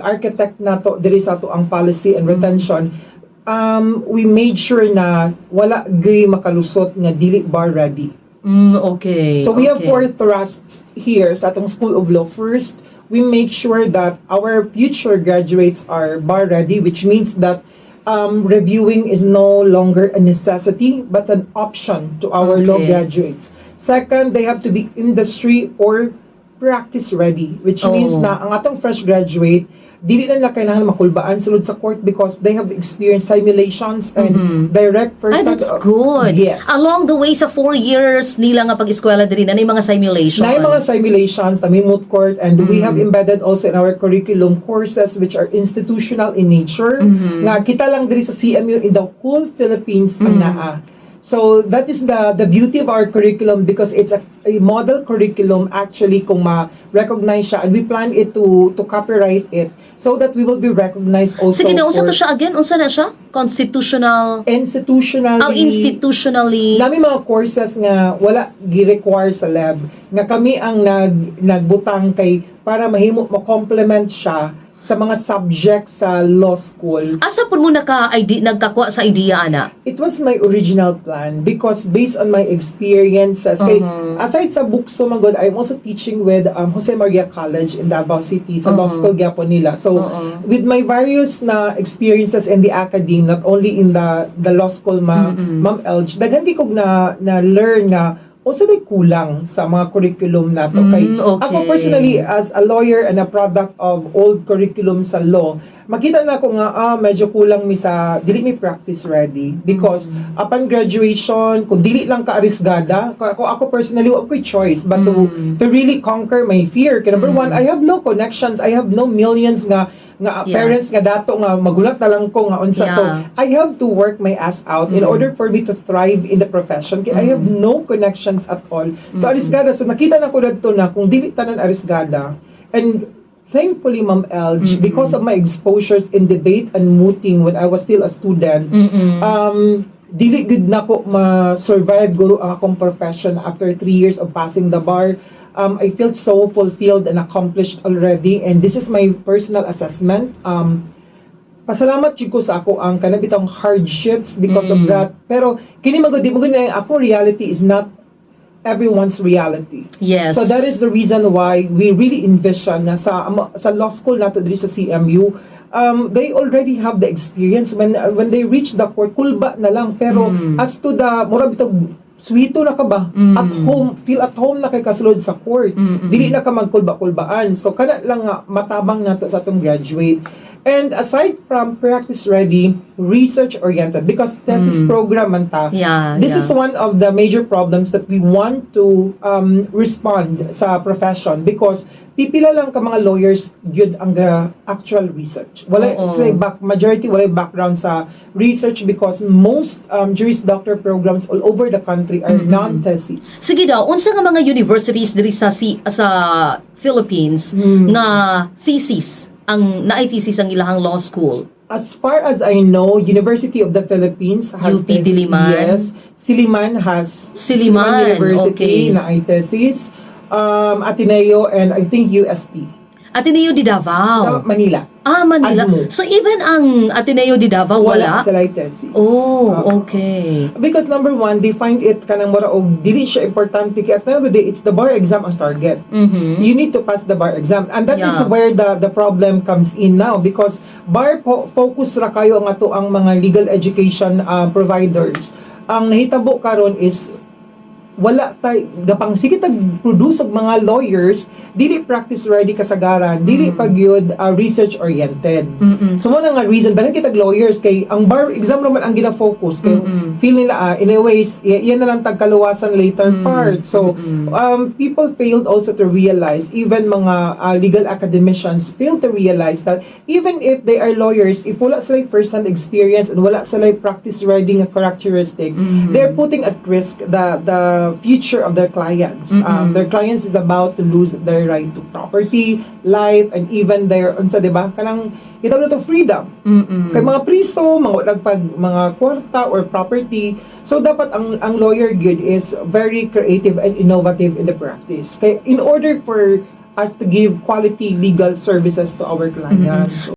pag-architect nato diri sa atoang policy and retention, we made sure na wala gyud makalusot nga dili bar ready. So we have four thrusts here sa atong School of Law. First, we make sure that our future graduates are bar ready, which means that reviewing is no longer a necessity but an option to our law graduates. Second, they have to be industry or practice ready, which means na ang atong fresh graduate, dili na nila kailangan makulbaan sulod sa court because they have experienced simulations and direct first Ay, that's good. Yes. Along the way sa 4 years nila nga pag-eskwela diri na mga simulations. Na mga simulations, na may moot court, and we have embedded also in our curriculum courses which are institutional in nature. Nga kita lang diri sa CMU, in the whole Philippines ang naa. So that is the beauty of our curriculum because it's a model curriculum actually, kung ma-recognize siya, and we plan it to copyright it so that we will be recognized also Sige na, unsa for to siya again? Unsa na siya? Constitutional institutionally. Ang institutionally. Nami mga courses nga wala gi-require sa lab nga kami ang nagbutang kay para mahimo mo complement siya sa mga subjects sa law school. Asa pud mo naka ID nagkakuha sa idea ana? It was my original plan because based on my experiences kay aside sa BukSU man gud, I'm also teaching with Jose Maria College in Davao City sa law school gyapon nila. So with my various na experiences in the academe, not only in the law school, ma Ma'am Elge, daghan gyud kog na learn nga unsa day kulang sa mga curriculum nato kay ako personally, as a lawyer and a product of old curriculum sa law, makita na ako nga medyo kulang mi sa dili mi practice ready because upon graduation, kung dili lang ka arisgada, ako personally, wa ko'y choice but to really conquer my fear. Kay number one, I have no connections, I have no millions nga parents nga dato nga magulat na lang ko nga unsa. So I have to work my ass out in order for me to thrive in the profession kay I have no connections at all. So arisgada. So nakita na ko dadto na kung dili tanan arisgada, and thankfully, Ma'am Elge, because of my exposures in debate and mooting when I was still a student, dili gud nako ma-survive guro ang akong profession after 3 years of passing the bar. I felt so fulfilled and accomplished already, and this is my personal assessment. Pasalamat jud ko sa akoang kanang bitong hardships because of that. Pero kini magud di magud na akong reality is not everyone's reality. So that is the reason why we really envision na sa law school nato diri sa CMU, they already have the experience. When they reach the court, kulba na lang, pero as to the mura bitog suwito na ka ba, at home, feel at home na kay kasulod sa court, dili na ka magkulba-kulbaan. So kana lang nga matabang nato sa atong graduate. And aside from practice ready, research oriented because thesis program man ta. This is one of the major problems that we want to respond sa profession because pipila lang ka mga lawyers gyud ang actual research. Wala sila back majority, wala background sa research because most Juris Doctor programs all over the country are non-thesis. Sige daw, unsa nga mga universities diri sa Philippines nga thesis ang naay thesis ang ilahang law school? As far as I know, University of the Philippines has UP thesis. Diliman. Yes. Silliman has Silliman, University na ay thesis. Ateneo and I think UST. Ateneo de Davao. Sa Manila. Ah, Manila. ADMU. So even ang Ateneo de Davao, wala? Wala sila thesis. Oh, Oo. Because number one, they find it kanang mura og dili siya importante kay at the end of the day, it's the bar exam ang target. You need to pass the bar exam. And that is where the problem comes in now because bar focus ra kayo ang atoang mga legal education providers. Ang nahitabo karon is wala tay gapang sige tag produce og mga lawyers, dili practice ready kasagaran, dili pa gyud research oriented. So mo na nga reason daghan kitag lawyers kay ang bar exam naman ang gina-focus kay feel nila in a ways yan na lang tagkaluwasan later part. So people failed also to realize, even mga legal academicians failed to realize that even if they are lawyers, if wala sila first-hand experience and wala sila practice ready nga characteristic, they're putting at risk the future of their clients. Their clients is about to lose their right to property, life, and even their unsa, di ba, kanang itaw na to, freedom. Kay mga priso, mga walang pag mga kwarta or property. So dapat ang lawyer gyud is very creative and innovative in the practice. Kay in order for us to give quality legal services to our clients.